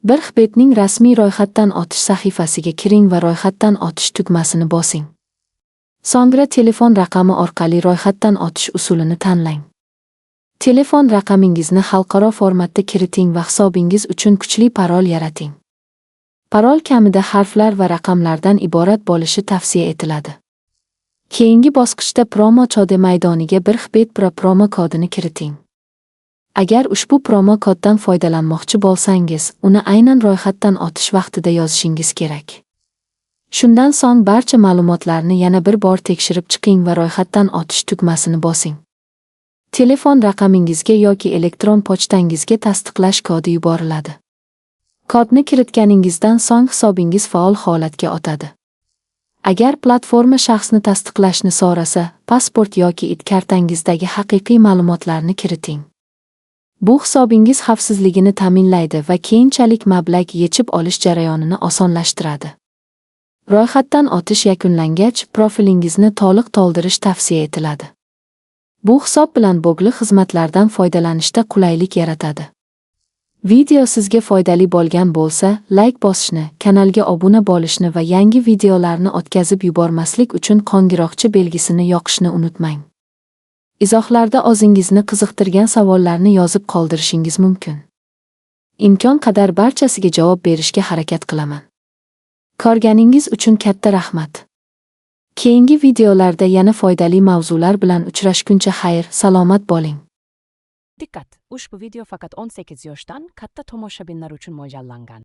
1xBetning rasmiy ro'yxatdan o'tish sahifasiga kiring va ro'yxatdan o'tish tugmasini bosing. So'ngra telefon raqami orqali ro'yxatdan o'tish usulini tanlang. Telefon raqamingizni xalqaro formatda kiriting va hisobingiz uchun kuchli parol yarating. Parol kamida harflar va raqamlardan iborat bo'lishi tavsiya etiladi. Keyingi bosqichda "Promo code" maydoniga 1xBet Pro promo kodini kiriting. Agar ushbu promo koddan foydalanmoqchi bo'lsangiz, uni aynan ro'yxatdan o'tish vaqtida yozishingiz kerak. Shundan so'ng barcha ma'lumotlarni yana bir bor tekshirib chiqing va ro'yxatdan o'tish tugmasini bosing. Telefon raqamingizga yoki elektron pochtangizga tasdiqlash kodi yuboriladi. Kodni kiritganingizdan so'ng hisobingiz faol holatga o'tadi. Agar platforma shaxsni tasdiqlashni so'rasa, pasport yoki ID kartangizdagi haqiqiy ma'lumotlarni kiriting. Bu hisobingiz xavfsizligini ta'minlaydi va keyinchalik mablag' yechib olish jarayonini osonlashtiradi. Ro'yxatdan o'tish yakunlangach, profilingizni to'liq to'ldirish tavsiya etiladi. Bu hisob bilan bog'liq xizmatlardan foydalanishda qulaylik yaratadi. Video sizga foydali bo'lgan bo'lsa, layk bosishni, kanalga obuna bo'lishni va yangi videolarni o'tkazib yubormaslik uchun qo'ng'iroqcha belgisini yoqishni unutmang. Izohlarda o'zingizni qiziqtirgan savollarni yozib qoldirishingiz mumkin. Imkon qadar barchasiga javob berishga harakat qilaman. Ko'rganingiz uchun katta rahmat. Keyingi videolarda yana foydali mavzular bilan uchrashguncha xayr, salomat bo'ling. Dikkat! Ushbu video faqat 18 yoshdan katta tomoshabinlar uchun mo'ljallangan.